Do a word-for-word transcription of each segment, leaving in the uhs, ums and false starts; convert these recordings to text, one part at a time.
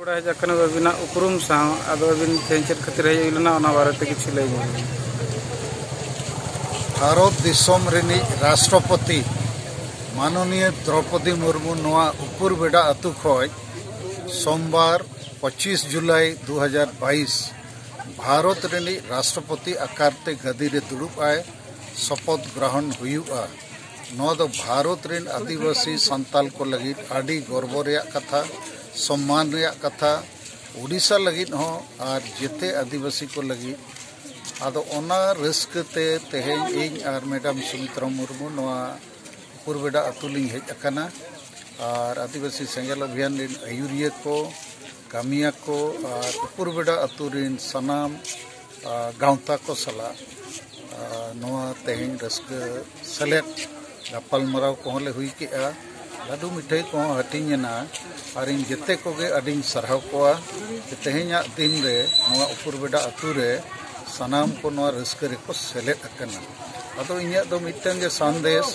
ᱚᱲᱟᱜ ᱦᱮᱡ ᱟᱠᱟᱱᱟ ᱟᱹᱵᱤᱱᱟᱜ ᱩᱯᱨᱩᱢ ᱥᱟᱶ, ᱟᱫᱚ ᱟᱹᱵᱤᱱ ᱛᱮᱦᱮᱧ ᱪᱮᱫ ᱠᱷᱟᱹᱛᱤᱨ ᱦᱮᱡ ᱦᱩᱭ ᱞᱮᱱᱟ, ᱚᱱᱟ ᱵᱟᱨᱮᱛᱮ ᱠᱤᱪᱷᱩ ᱞᱟᱹᱭ ᱧᱚᱜ ᱵᱤᱱ᱾ ᱵᱷᱟᱨᱚᱛ ᱫᱤᱥᱚᱢ ᱨᱤᱱᱤᱡ ᱨᱟᱥᱴᱨᱚᱯᱚᱛᱤ ᱢᱟᱱᱚᱱᱤᱭᱟᱹ ᱫᱨᱚᱯᱚᱫᱤ ᱢᱩᱨᱢᱩ ᱱᱚᱣᱟ ᱩᱯᱩᱨ ᱵᱮᱰᱟ ᱟᱹᱛᱩ ᱠᱷᱚᱱ ᱥᱳᱢᱵᱟᱨ ᱯᱚᱸᱪᱤᱥ ᱡᱩᱞᱟᱭ ᱫᱩ ᱦᱟᱡᱟᱨ ᱵᱟᱭᱤᱥ ᱵᱷᱟᱨᱚᱛ ᱨᱤᱱᱤᱡ ᱨᱟᱥᱴᱨᱚᱯᱚᱛᱤ ᱟᱠᱟᱨ ᱛᱮ ᱜᱟᱹᱫᱤ ᱨᱮ ᱫᱩᱲᱩᱵ ᱟᱭ, ᱥᱚᱯᱚᱛ ᱜᱨᱚᱦᱚᱱ ᱦᱩᱭᱩᱜᱼᱟ᱾ ᱱᱚᱣᱟ ᱫᱚ ᱵᱷᱟᱨᱚᱛ ᱨᱤᱱ ᱟᱹᱫᱤᱵᱟᱹᱥᱤ ᱥᱟᱱᱛᱟᱞ ᱠᱚ ᱞᱟᱹᱜᱤᱫ ᱟᱹᱰᱤ ᱜᱚᱨᱵᱚ ᱨᱮᱭᱟᱜ ᱠᱟᱛᱷᱟ, ᱥᱚᱢᱢᱟᱱ ᱨᱮᱭᱟᱜ ᱠᱟᱛᱷᱟ, ᱳᱰᱤᱥᱟ ᱞᱟᱹᱜᱤᱫ ᱦᱚᱸ ᱟᱨ ᱡᱮᱛᱮ ᱟᱹᱫᱤᱵᱟᱹᱥᱤ ᱠᱚ ᱞᱟᱹᱜᱤᱫ᱾ ᱟᱫᱚ ᱚᱱᱟ ᱨᱟᱹᱥᱠᱟᱹ ᱛᱮ ᱛᱮᱦᱮᱧ ᱤᱧ ᱟᱨ ᱢᱮᱰᱟᱢ ᱥᱩᱢᱤᱛᱨᱟ ᱢᱩᱨᱢᱩ ᱱᱚᱣᱟ ᱩᱯᱩᱨᱵᱮᱰᱟ ᱟᱹᱛᱩ ᱞᱤᱧ ᱦᱮᱡ ᱟᱠᱟᱱᱟ᱾ ᱟᱨ ᱟᱹᱫᱤᱵᱟᱹᱥᱤ ᱥᱮᱸᱜᱮᱞ ᱚᱵᱷᱤᱭᱟᱱ ᱨᱤᱱ ᱟᱹᱭᱩᱨᱤᱭᱟᱹ ᱠᱚ, ᱠᱟᱹᱢᱤᱭᱟᱹ ᱠᱚ ᱟᱨ ᱩᱯᱩᱨᱵᱮᱰᱟ ᱟᱹᱛᱩ ᱨᱤᱱ ᱥᱟᱱᱟᱢ, ᱟ, ᱜᱟᱶᱛᱟ ᱠᱚ ᱥᱟᱞᱟᱜ, ᱟ, ᱱᱚᱣᱟ ᱛᱮᱦᱮᱧ ᱨᱟᱹᱥᱠᱟᱹ ᱥᱮᱞᱮᱫ ᱜᱟᱯᱟᱞᱢᱟᱨᱟᱣ ᱠᱚᱦᱚᱸ ᱞᱮ ᱦᱩᱭ ᱠᱮᱜᱼᱟ᱾ ᱞᱟᱹᱰᱩ ᱢᱤᱴᱷᱟᱹᱭ ᱠᱚᱦᱚᱸ ᱦᱟᱹᱴᱤᱧ ᱮᱱᱟ᱾ ᱟᱨ ᱤᱧ ᱡᱮᱛᱮ ᱠᱚᱜᱮ ᱟᱹᱰᱤᱧ ᱥᱟᱨᱦᱟᱣ ᱠᱚᱣᱟ ᱡᱮ ᱛᱮᱦᱮᱧᱟᱜ ᱫᱤᱱ ᱨᱮ ᱱᱚᱣᱟ ᱩᱯᱩᱨᱵᱮᱰᱟ ᱟᱹᱛᱩ ᱨᱮ ᱥᱟᱱᱟᱢ ᱠᱚ ᱱᱚᱣᱟ ᱨᱟᱹᱥᱠᱟᱹ ᱨᱮᱠᱚ ᱥᱮᱞᱮᱫ ᱟᱠᱟᱱᱟ᱾ ᱟᱫᱚ ᱤᱧᱟᱹᱜ ᱫᱚ ᱢᱤᱫᱴᱟᱝ ᱜᱮ ᱥᱟᱸᱫᱮᱥ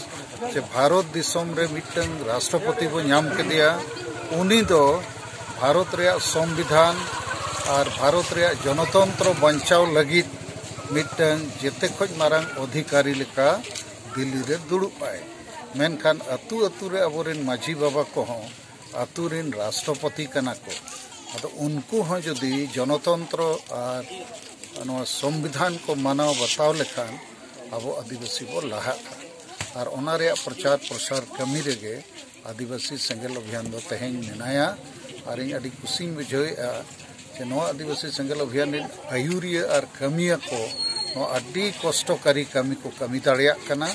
ᱡᱮ ᱵᱷᱟᱨᱚᱛ ᱫᱤᱥᱚᱢ ᱨᱮ ᱢᱤᱫᱴᱟᱝ ᱨᱟᱥᱴᱨᱚᱯᱚᱛᱤ ᱵᱚ ᱧᱟᱢ ᱠᱮᱫᱮᱭᱟ᱾ ᱩᱱᱤ ᱫᱚ ᱵᱷᱟᱨᱚᱛ ᱨᱮᱭᱟᱜ ᱥᱚᱝᱵᱤᱫᱷᱟᱱ ᱟᱨ ᱵᱷᱟᱨᱚᱛ ᱨᱮᱭᱟᱜ ᱡᱚᱱᱚᱛᱚᱱᱛᱨᱚ ᱵᱟᱧᱪᱟᱣ ᱞᱟᱹᱜᱤᱫ ᱢᱤᱫᱴᱟᱝ ᱡᱮᱛᱮ ᱠᱷᱚᱱ ᱢᱟᱨᱟᱝ ᱚᱫᱷᱤᱠᱟᱨᱤ ᱞᱮᱠᱟ ᱫᱤᱞᱞᱤ ᱨᱮ ᱫᱩᱲᱩᱵ ᱟᱭ᱾ ᱢᱮᱱᱠᱷᱟᱱ ᱟᱹᱛᱩ ᱟᱹᱛᱩ ᱨᱮ ᱟᱵᱚᱨᱮᱱ ᱢᱟᱹᱡᱷᱤ ᱵᱟᱵᱟ ᱠᱚᱦᱚᱸ ᱟᱹᱛᱩ ᱨᱮᱱ ᱨᱟᱥᱴᱨᱚᱯᱚᱛᱤ ᱠᱟᱱᱟ ᱠᱚ᱾ ᱟᱫᱚ ᱩᱱᱠᱩ ᱦᱚᱸ ᱡᱩᱫᱤ ᱡᱚᱱᱚᱛᱚᱱᱛᱨᱚ ᱟᱨ ᱱᱚᱣᱟ ᱥᱚᱝᱵᱤᱫᱷᱟᱱ ᱠᱚ ᱢᱟᱱᱟᱣ ᱵᱟᱛᱟᱣ ᱞᱮᱠᱷᱟᱱ ᱟᱵᱚ ᱟᱹᱫᱤᱵᱟᱹᱥᱤ ᱵᱚ ᱞᱟᱦᱟᱜᱼᱟ᱾ ᱟᱨ ᱚᱱᱟ ᱨᱮᱭᱟᱜ ᱯᱨᱚᱪᱟᱨ ᱯᱨᱚᱥᱟᱨ ᱠᱟᱹᱢᱤ ᱨᱮᱜᱮ ᱟᱹᱫᱤᱵᱟᱹᱥᱤ ᱥᱮᱸᱜᱮᱞ ᱚᱵᱷᱤᱭᱟᱱ ᱫᱚ ᱛᱮᱦᱮᱧ ᱢᱮᱱᱟᱭᱟ᱾ ᱟᱨ ᱤᱧ ᱟᱹᱰᱤ ᱠᱩᱥᱤᱧ ᱵᱩᱡᱷᱟᱹᱣᱮᱫᱼᱟ ᱡᱮ ᱱᱚᱣᱟ ᱟᱹᱫᱤᱵᱟᱹᱥᱤ ᱥᱮᱸᱜᱮᱞ ᱚᱵᱷᱤᱭᱟᱱ ᱨᱮᱱ ᱟᱹᱭᱩᱨᱤᱭᱟᱹ ᱟᱨ ᱠᱟᱹᱢᱤᱭᱟᱹ ᱠᱚ ᱱᱚᱣᱟ ᱟᱹᱰᱤ ᱠᱚᱥᱴᱚᱠᱟᱨᱤ ᱠᱟᱹᱢᱤ ᱠᱚ ᱠᱟᱹᱢᱤ ᱫᱟᱲᱮᱭᱟᱜ ᱠᱟᱱᱟ᱾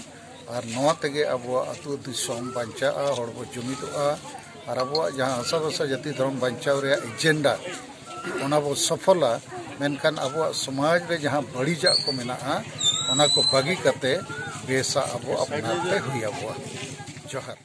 ᱟᱨ ᱱᱚᱣᱟ ᱛᱮᱜᱮ ᱟᱵᱚᱣᱟᱜ ᱟᱹᱛᱩ ᱫᱤᱥᱚᱢ ᱵᱟᱧᱪᱟᱜᱼᱟ, ᱦᱚᱲ ᱵᱚ ᱡᱩᱢᱤᱫᱚᱜᱼᱟ᱾ ᱟᱨ ᱟᱵᱚᱣᱟᱜ ᱡᱟᱦᱟᱸ ᱦᱟᱥᱟ ᱵᱷᱟᱥᱟ ᱡᱟᱹᱛᱤ ᱫᱷᱚᱨᱚᱢ ᱵᱟᱧᱪᱟᱣ ᱨᱮᱭᱟᱜ ᱮᱡᱮᱱᱰᱟ, ᱚᱱᱟ ᱵᱚ ᱥᱚᱯᱷᱚᱞᱟ᱾ ᱢᱮᱱᱠᱷᱟᱱ ᱟᱵᱚᱣᱟᱜ ᱥᱚᱢᱟᱡᱽ ᱨᱮ ᱡᱟᱦᱟᱸ ᱵᱟᱹᱲᱤᱡᱟᱜ ᱠᱚ ᱢᱮᱱᱟᱜᱼᱟ, ᱚᱱᱟ ᱠᱚ ᱵᱟᱹᱜᱤ ᱠᱟᱛᱮ ᱵᱮᱥᱟᱜ ᱟᱵᱚ, ᱟᱯᱱᱟᱨ ᱛᱮ ᱦᱩᱭ ᱟᱵᱚᱣᱟ᱾ ᱡᱚᱦᱟᱨ᱾